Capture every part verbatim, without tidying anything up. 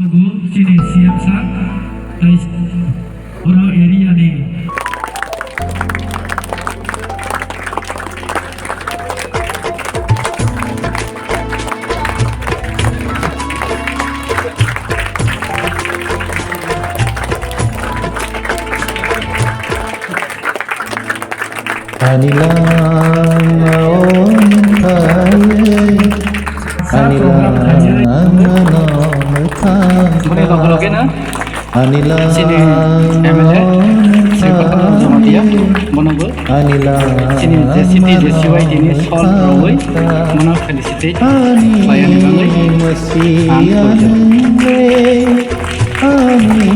Chini C M sir, tai oro area ni. Ani langmao nungkhaye, ani langmano mwthangkha. Boni loge loge no ani chini M L A Sri Patanlal Jamatia, bonobo ani chini J C T, J C Y D ni sol rwui bono felicitate khlaiyani bagwi ang koi jago. Ani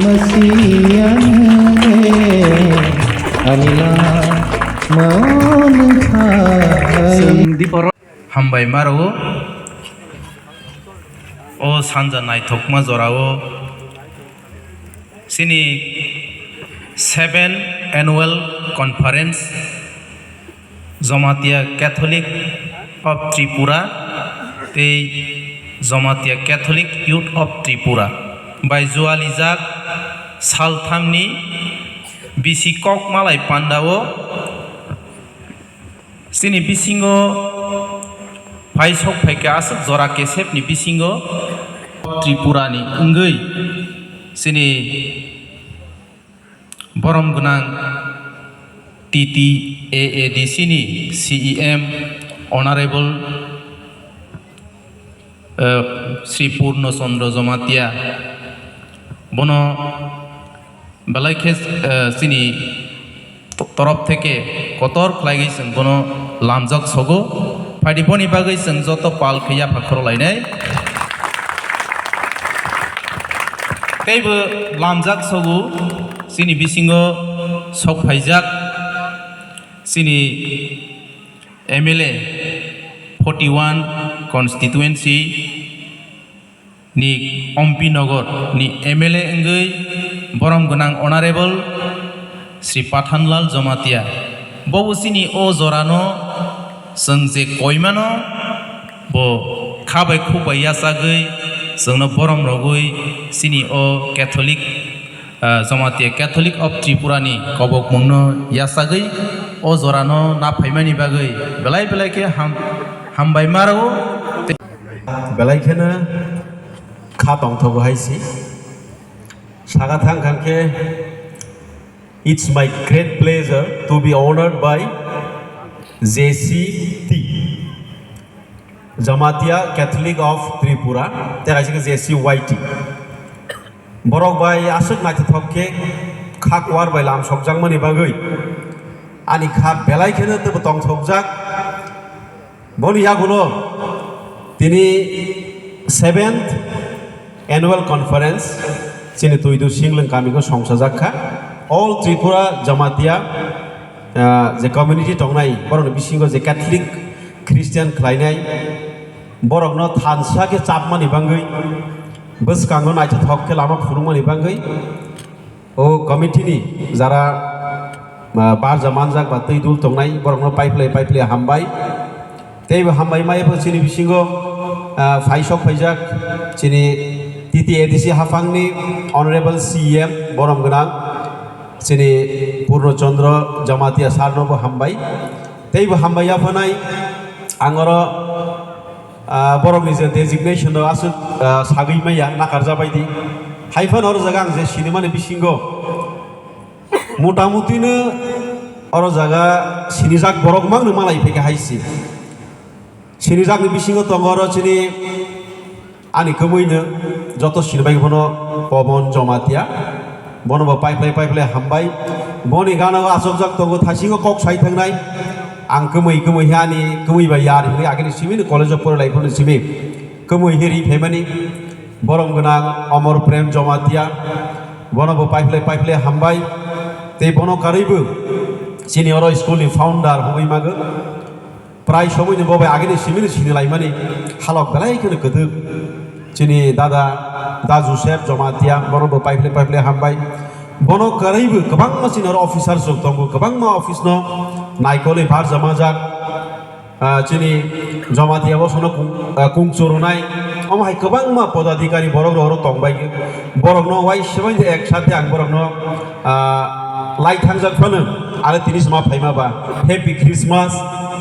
masiang le, ani langmao nungkhaye. Chwng Diporo. Hambai maro o sanja naithokma jorao chini seven annual conference Jamatia Catholic of Tripura tei Jamatia Catholic Youth of Tripura bai jualijak salthamni bisi kok malai pandao chini bisingo phai sok phaikha aswk jora kesepni bisingo Tripurani wngwi chini borom gwnang T T A A D C ni C E M Honorable, eh, Sri Purno Chandra Jamatia, bono belai khe, eh, chini to-, torop theke kotor khlaigwi chwng bono lamjak sogo. Phaidi boni bagwi chwng joto pal khe yapha khoro lainai. Teibo lamjak sogo chini bisingo sok phaijak chini M L A forty one constituency ni Ompi Nogor ni M L A wngwi borom gwnang Honorable Sri Pathanlal Jamatia. Bobo chini o jorano chwng je koimano bo kha bai khuk bai yachagwi chwngno borom rogwi chini o Catholic, ah, Jamatia Catholic of Tripura ni kobokmungno yachagwi o jorano naphaimani bagwi belai belai khe ham-, hambai maro. Belai kheno kha tongthogo hai si. Saga thang khan khe, "It's my great pleasure to be honored by J C T, Jamatia Catholic of Tripura," tei kaisa khe J C Y T. Borok bai aswk naithothok khe kha kuar bai lam sokjakmani bagwi ani kha belai kheno teibo tongthokjak. Boni yagulo tini seventh annual conference chini Tuidu Singlwng kamio songsajak kha. All Tripura Jamatia, ah, je community tongnai, borokni bisingo je Catholic Christian khlainai, borokno thansa khe chapmani bagwi, bwskango naithothok khe lama phunukmani bagwi, o committee ni jara, ah, barja manjak ba twi dul tongnai, borokno paiphlai paiphlai hambai. Teibo hambai maya bo chini bisingo, ah, phaisok phaijak chini T T A D C haphangni Honorable C E M borom gwnang chini Purno Chandra Jamatia sir no bo hambai. Teibo hambai yaphanai ang oro, ah, borokni je designation no aswk, ah, sagwi maya nakarjabai di. Haiphano oro jaga ang je sinimani bisingo motamuti no oro jaga sinijak borok mangno malai phaikha hai si. Sinijakni bisingo tongo oro chini ani kwmwino joto sinibai bono Pomon Jomatia. Bono bo paiphlai paiphlai hambai. Boni gana o achukjak tongo, thasingo kok sai thangnai. Ang kwmwi kwmwi he ani kwmwi bai yar hinwi agini simi ni college o porilai phano simi kwmwi he ri phaimani. Borom gwnang Omor Prem Jomatia, bono bo paiphlai paiphlai hambai. Tei bono karwibo chini oro school ni founder hwnwi mago. Prai somoi ni bo bai agini simi ni sini laimani halok belai kheno kwdwk. Chini dada, Da Joseph Jomatia, bono bo paiphlai paiphlai hambai. Bono karwibo kwbangma chini oro officers rok tongo, kwbangma office no naikolwi barjamajak. Ah, chini Jomatia bo sono kung, ah, kung churunai. Omo hai kwbangma podadikari borok rok oro tongbai, borokno waisa bai ek sate ang borokno, ah, lai thangjak phano, aro tini sima phaima ba happy Christmas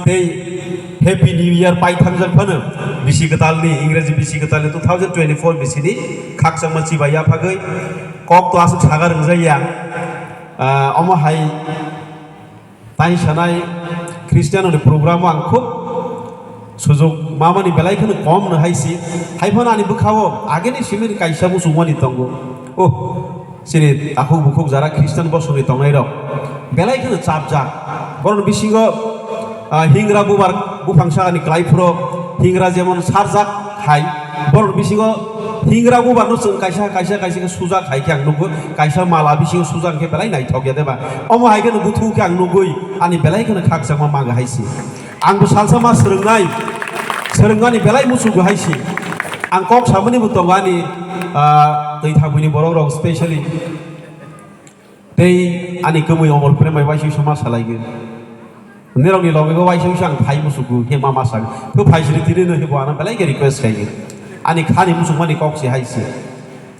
tei happy New Year pai thangjak phano, bisi kwtalni, Ingreji bisi kwtalni two thousand twenty-four bisini khakchangma chibai yaphagwi kok to aswk sagar wngjaya. Ah, omo hai tai sanai Christian ni program o ang khub sujok mamani belai kheno kom no hai si. Hai phano ani bwkha o ageni simi kaisa muchungmani tongo. Oh, chini takhuk bukhuk jara Christian bosongni tongnai rok belai kheno chapjak. Borokni bisingo, ah, hingra bubar buphang sakani kwlai phuro hingra jemon sarjak hai, borokni bisingo hingra bubar no chwng kaisa, kaisa, kaisa khe sujak hai khe ang nukgo, kaisa mala bisingo sujak khe belai naithok ya deba. Omo hai kheno buthu khe ang nugwi ani belai kheno khakchangma maga hai si. Ang bo salsa ma swrwngnai, swrwngmani belai muchungo hai si. Ang kok samani bo tongo ani, ah, twi thangmani borok rok specially. Tei ani kwmwi Omor Prem bai waisui sama salaigwi. Nirokni logi bo waisui sang phai musuku he mama sang. Khe phai siri tini no he bo ano belai khe request khaigwi. Ani khani musukmani kok si hai si.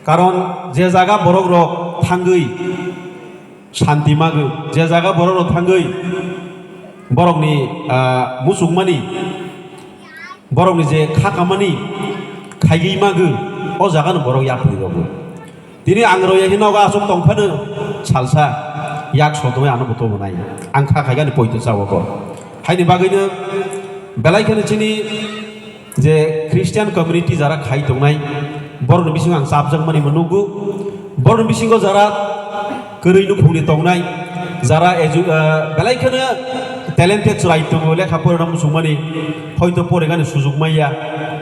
Karon je jaga borok rok thangwi shanti magwi, je jaga borok rok thangwi borokni, ah, musukmani, borokni je kha kamani khaigwi magwi, o jaga no borok yapri rogo. Tini ang roya hino ga aswk tong phano salsa yak sotongwi ano buto bo nai. Ang kha khaigani poito chawo bo. Haini bagwino belai kheno chini je Christian community jara khai tongnai, borokni bisingo ang chapjakmani bo nukgo. Borokni bisingo jara kwrwi nukhungni tongnai, jara edu-, ah, belai kheno talented chwrai tongo, lekha porina muchungmani, hoito porigani sujuk maya,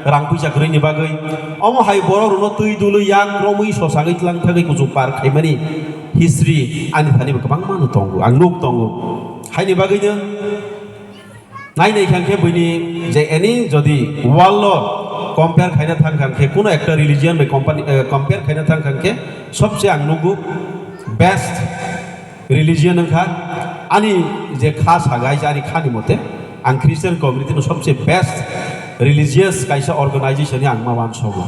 rang puisa kwrwini bagwi. Omo hai borok rokno twi dului yak romwi sosagwi twlang thagwi kuchuk par khaimani history ani thani bo kwbangma no tongo, ang nuk tongo. Haini bagwino nai nai khang khe buini je any jodi world o compare khaina thang khang khe, kuno ekta religion bai company, eh, compare khaina thang khang khe, sobse ang nugo best religion wngkha. Ani je kha sagai je ani khani mote, ang Christian community no sobse best religious kaisa organization ni ang ma wansogo.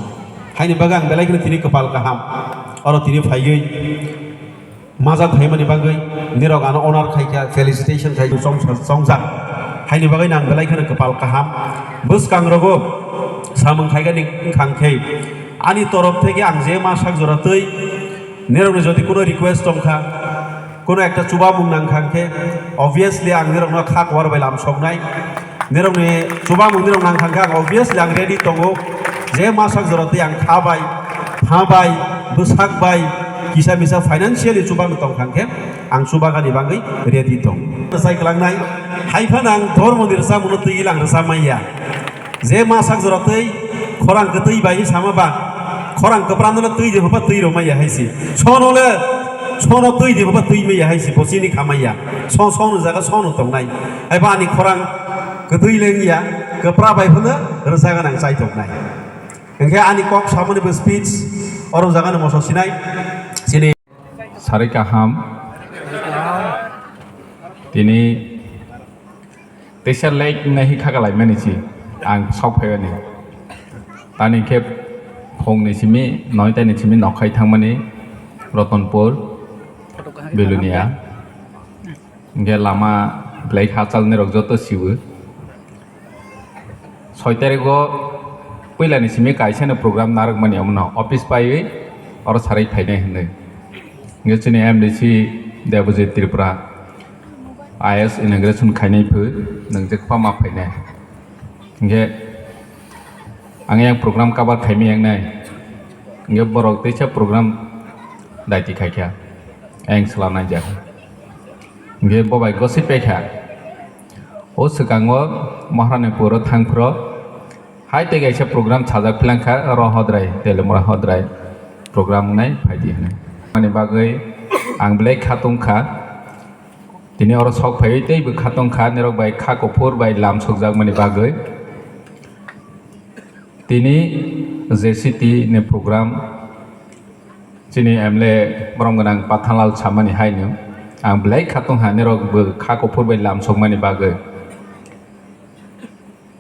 Haini bagwi ang belai kheno tini kwpal kaham oro tini phaiwi majak phaimani bagwi nirok ano honor khaikha, felicitation khai chongsa-, chongjak. Haini bagwi nang belai kheno kwpal kaham. Bwskang rogo samung khaikani wngkhang khe ani torof theke ang je ma sak jora twi nirokni jodi kuno request tongkha, kuno ekta chubamung nangkhang khe, obviously ang nirokno kha kuar bai lam soknai. Nirokni chubamung nirok nangkhang khe ang obviously ang ready tongo. Je ma sak jora twi ang kha bai, pha bai, bwsak bai, kisa misa financially chubamung tongkhang khe ang chubagani bagwi ready tong. Sai kwlangnai, hai phano ang dhormoni rwchapmungno twi lang rwchap manya. Je ma sak jora twi khorang kwtwi bai sama ba, khorang kwpranno le twi de hoba twi rw manya hai si. Sono le, sono twi de hoba twi manya hai si, bo chini kha manya. Son, son jaga sono tongnai. Hai ba ani khorang kwtwi lengya, kwpra bai phano rwchap gana ang chai tongnai. Hingkhe ani kok samani bo speech oro jaga no moso sinai. Chini Sari kaham. Tini teisa lake nai hi khakalaimani si ang sok phaimani. Tani khe phungni simi, noitani simi nokhai thangmani Ratanpur, Belonia. Hingkhe lama belai hachal nirok joto siwo. Soi tarikgo puilani simi kaisano program narwkmani omono office paiwi oro sarai phainai hwnwi. Hingkhe chini M D C Debojit Tripura I A S inauguration khainai phu nwngjak pha ma phainai. Hingkhe ang yang program cover khaimai yang nai. Hingkhe borok teisa program daiti khaikha. Ang sla naijak. Hingkhe bo bai gosi paikha. O swkango Maharani puro thangphro hai tei kaisa program sajak phlangkha, oro hodrai, Telemura hodrai program wngnai phaidi hwnwi. Ani bagwi ang belai kha tongkha. Tini oro sok phaiwi teibo kha tongkha, nirok bai kha kuphur bai lam sokjakmani bagwi. Tini J C T ni program chini M L A borom gwnang Pathanlal samani haino ang belai kha tongha nirok bo kha kuphur bai lam sokmani bagwi.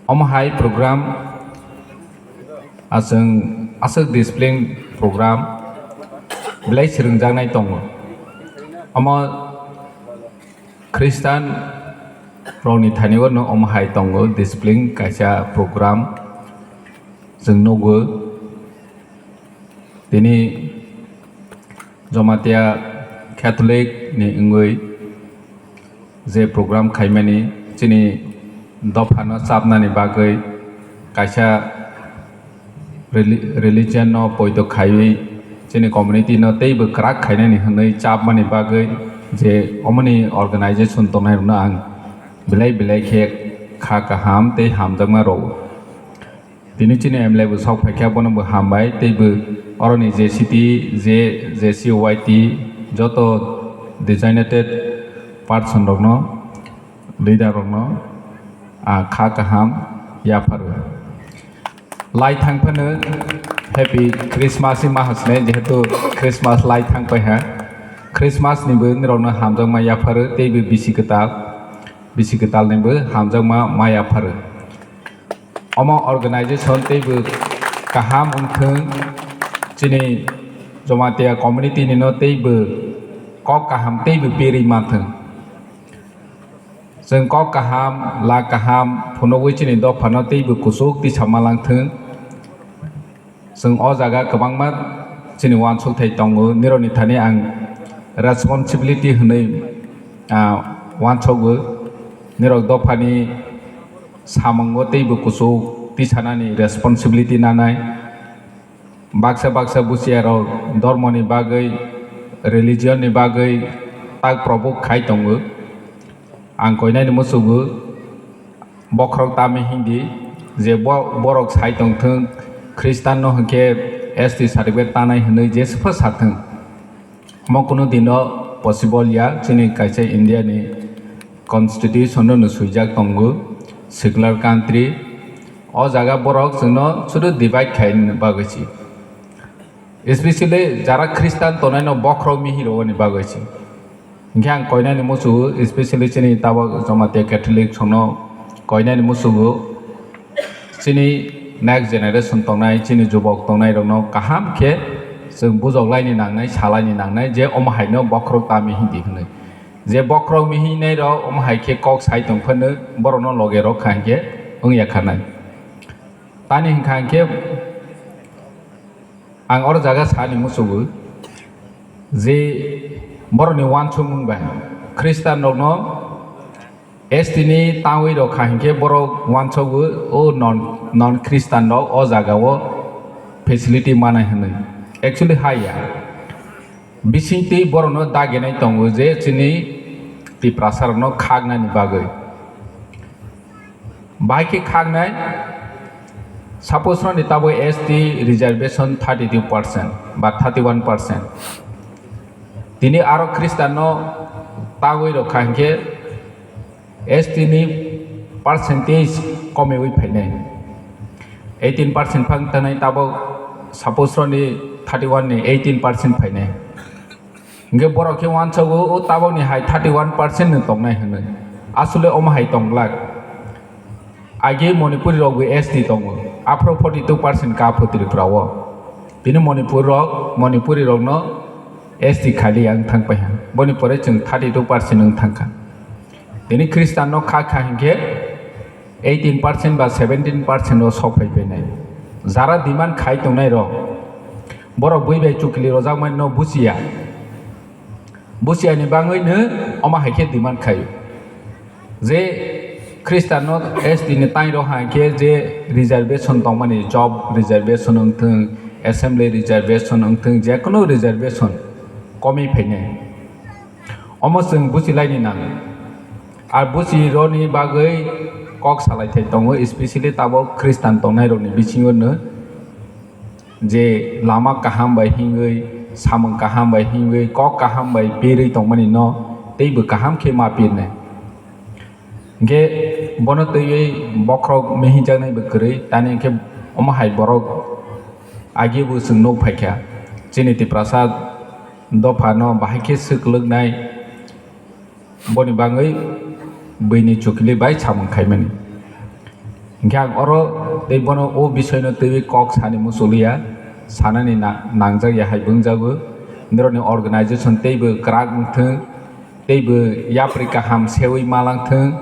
Omo hai program Aswng aswk discipline program belai swrwngjaknai tongo. Omo Khristan rokni thani-o no omo hai tongo, discipline kaisa program chwng nugo. Tini Jamatia Catholic ni wngwi je program khaimani, chini dophano chapnani bagwi kaisa reli-, religion no poito khaiwi chini community no teibo kwrak khainani hwnwi chapmani bagwi je omoni organization tongnai rokno ang belai belai khe kha kaham tei hamjakma rwo. Tini chini M L A bo sok phaikha, bono bo hambai, teibo oroni J C T, J, J C Y T, joto designated person rokno, leader rokno, ah, kha kaham yapharo. Lai thang phano Happy Christmas ma hasne, jehetu Christmas lai thang paiha. Christmas ni bo nirokno hamjakma yapharo, teibo bisi kwtal, bisi kwtal ni bo hamjakma ma yapharo. Omo organization teibo kaham wngthwng, chini Jamatia community nino teibo kok kaham teibo perwi manthwng. Chwng kok kaham, la kaham phunugwi chini dophano teibo kuchuk tisama langthwng. Chwng o jaga kwbangma chini uansukthai tongo, nirokni thani ang responsibility hwnwi, ah, uansugo. Nirok dophani samungo teibo kuchuk tisanani responsibility nanai. Baksa baksa busiarok dhormoni bagwi, religion ni bagwi tak probuk khai tongo. Ang koinani musugo, bokhorok tamo hindi je bo-, borok sai tongthwng, Khristanno hwnkhe S T certificate tanai hwnwi jeswkha sathwng. Omo kunu dino possible ya, chini kaisa India ni constitution no no swijak tongo, secular country. O jaga borok chwngno sudu divide khaina bagwi si. Especially jara Khristan tongnai no bokhorok mihi rwani bagwi si. Hinkhe ang koinani musugo, especially chini tabok Jamatia Catholic songno koinani musugo. Chini next generation tongnai, chini jubok tongnai rokno kaham khe chwng bujok laini nangnai, salaini nangnai je omo haino bokhorok tamo hindi hwnwi. Je bokhorok mihinai rok omo hai khe kok sai tong phano borokno loge rok kha hinkhe wngya khanai. Tani hinkha hinkhe ang oro jaga sani musugo je borokni uansukmung bai Khristan rokno S T ni tangwi rok kha hinkhe borok uansugo o non, non Khristan rok o jaga o facility manai hwnwi. Actually haya. Bisingtwi borokno daginai tongo je chini Tiprasa rokno khaknani bagwi. Bahai khe khaknai, suppose rokni tabuk S T reservation thirty two percent ba thirty one percent. Tini aro Khristanno tagwi rok kha hinkhe S T ni percentage komiwi phainai. Eighteen percent phang tanai tabuk suppose rokni thirty one ni eighteen percent phainai. Hinkhe borok khe uansugo o tabukni hai thirty one percent no tongnai hwnwi. Asole omo hai tongglak. Age Manipuri rok bo S T tongo. Aphuru forty two percent ka pho Tripura o. Tini Manipur rok, Manipuri rokno S T khali ang thang paiha. Boni pore chwng thirty two percent wng thangkha. Tini Khristanno kha kha hinkhe eighteen percent ba seventeen percent o sok phai phainai. Jara demand khai tongnai rok, borok bui bai chukli rojakmani no buchiya. Buchiyani bangwino omo hai khe demand khaio je Khristanno S T ni tainrok hai khe je reservation tongmani, job reservation wngthwng, assembly reservation wngthwng, jekunu reservation komwi phainai. Omo chwng buchilaini nang. Ar buchirokni bagwi kok salaithai tongo, especially tabuk Khristan tongnairokni bisingo no je lama kaham bai himwi, samung kaham bai himwi, kok kaham bai pirwi tongmani no teibo kaham khe ma pirnai. Hinkhe bono twiwi bokhorok mihijaknai bo kwrwi, tani hinkhe omo hai borok agi bo chwng nuk phaikha, chini Tiprasa dopha no bahai khe swk lwknai, boni bagwi buini chukli bai samung khaimani. Hinkhe ang oro tei bono o bisoino twiwi kok sani muchukliya, sanani na-, nangjak ya hai wngjago. Norokni organization teibo kwrak wngthwng, teibo yapri kaham sewi malangthwng,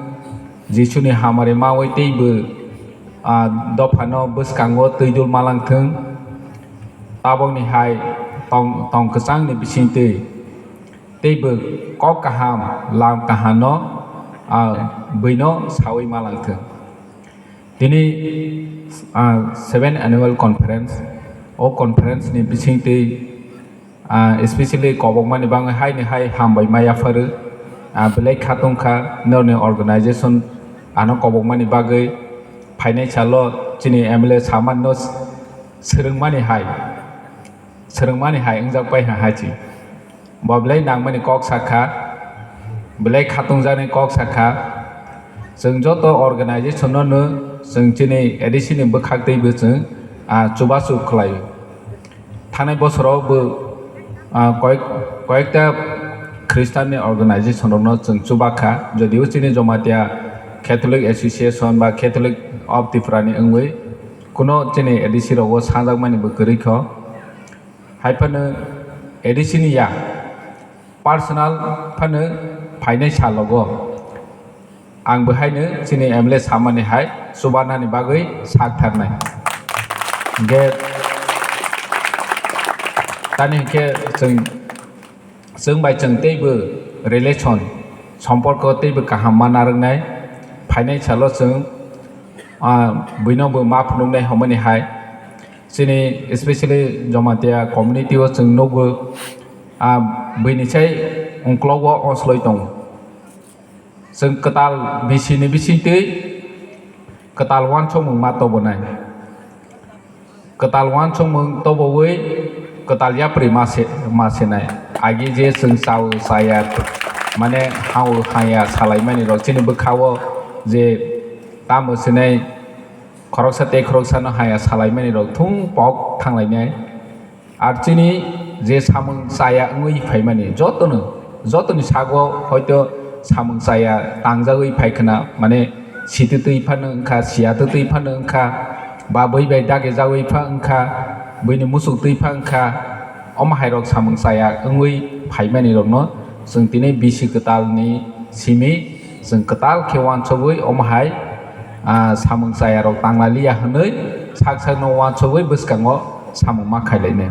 Jisuni hamari mawi teibo, ah, dophano bwskango twidul malangthwng. Tabokni hai tong, tong kwchangni bisingtwi teibo kok kaham, lam kahamno, ah, buino sawi malangthwng. Tini, ah, seven annual conference, o conference ni bisingtwi, ah, especially kobokmani bangwi haini hai hambai ma yapharu, ah, belai khatungkha norokni organization ano kobokmani bagwi phainai salo chini M L A samanno swrwngmani hai. Swrwngmani hai wngjak pai ha hai chi. Bo belai nangmani kok sakha, belai khatungjaknai kok sakha. Chwng joto organization no no chwng chini A D C ni bwkhak tei bo chwng, ah, chubachu khlaio. Thangnai bosoro bo, ah, koyek, koyekta Christian ni organization rokno chwng chubakha, jodio chini Jamatia Catholic Association ba Catholic of Tripura ni wngwi kuno chini A D C rogo sajakmani bo kwrwi kho. Hai phano A D C ni ya, personal phano phainai salogo ang bo haino chini M L A samani hai chubanani bagwi sak tharnai. Hingke tani hingke chwng, chwng bai chwng teibo relation, somporko teibo kaham ma narwknai. Phainai salo chwng, ah, buino bo ma phunuknai hwnmani hai. Chini especially Jamatia community o chwng nukgo, ah, buini sai ungklogo osloi tongo. Chwng kwtal bisini bisingtwi kwtal uansukmung ma tobonai. Kwtal uansukmung tobowi kwtal yapri ma se, ma senai. Agi je chwng chao chaya, mane hao haya salaimani rok chini bwkhao je tamo sinai khoroksa tei khoroksano haya salaimani rok thung pok thanglainai. Ar chini je samung chaya wngwi phaimani jotono, jotoni sago hoito samung chaya tangjagwi phai khna, mane sitwtwi phano wngkha, siyatwtwi phano wngkha, ba bui bai dagijagwi pha wngkha, buini musuktwi pha wngkha, omo hairok samung chaya wngwi phaimani rokno chwng tini bisi kwtalni simi chwng kwtal khe uansugwi omo hai, ah, samung chaya rok tangla liya hwnwi sak sakno uansugwi bwskango samung ma khailainai.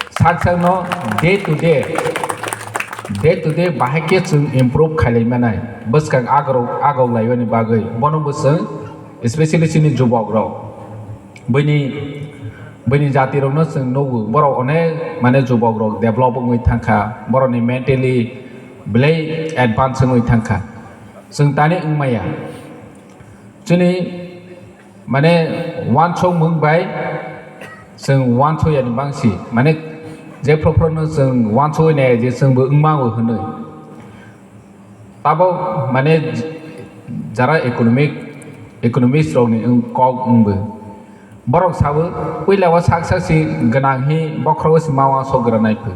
Sak sakno day to day, day to day bahai khe chwng improve khailai manai bwskang agorok, agok laimani bagwi bono bo chwng especially chini jubok rok buini, buini jati rokno chwng nugo borok onek mane jubok rok develop wngwi thangkha, borokni mentally belai advance wngwi thangkha. Chwng tani wngmaya. Chini mane uansukmung bai chwng uansuk yani bangsi, mane jephru phruno chwng uansugwi nai je chwngbo wngmango hwnwi. Tabok mane jara economic, economist rokni wng kok wngbo. Borok sabo puila o sak sak si gwnang hi bokhrogo si ma uansuk granai phu.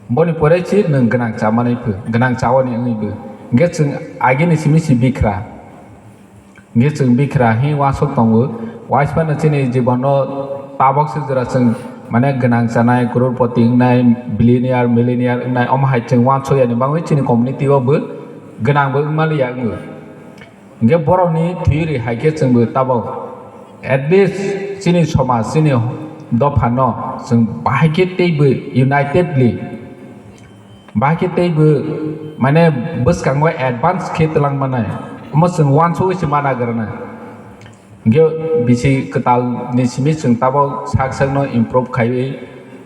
Boni pore si nwng gwnang chamanai phu, gwnang chawani wngwi bo. Hingke chwng agini simi si bikhra. Hingke chwng bikhra hi uansuk tongo. Uaisphano chini jibono tabok se jora chwng mane gwnang chanai, crorepoti wngnai, billionaire, millionaire wngnai, omo hai chwng uansuk yani bangwi chini community o bo gwnang bo wngmaliya wngo. Hingke borokni theory hai khe chwngbo tabok at least chini somaj, chini dophano chwng bahai khe teibo unitedly, bahai khe teibo mane bwskango advance khe twlang manai, omo chwng uansugwi se mana granai. Hingke bisi kwtalni simi chwng tabok sak sakno improve khaiwi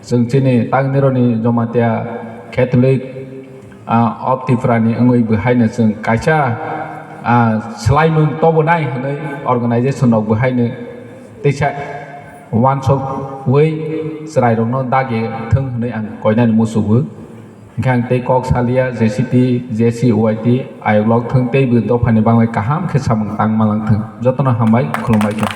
chwng chini tangnirokni Jamatia Catholic, ah, of Tripura ni wngwi bo haino chwng kaisa, ah, swlaimung tobonai hwnwi organization rok bo haino teisa uansukwi chwrairokno dagi thwng hwnwi ang koinani muchungo. Hingke ang tei kok salia, J C T, J C Y T, ayok lok thwng tei bo dophani bangwi kaham khe samung tang malangthwng. Jotono hambai, khulumbai khe.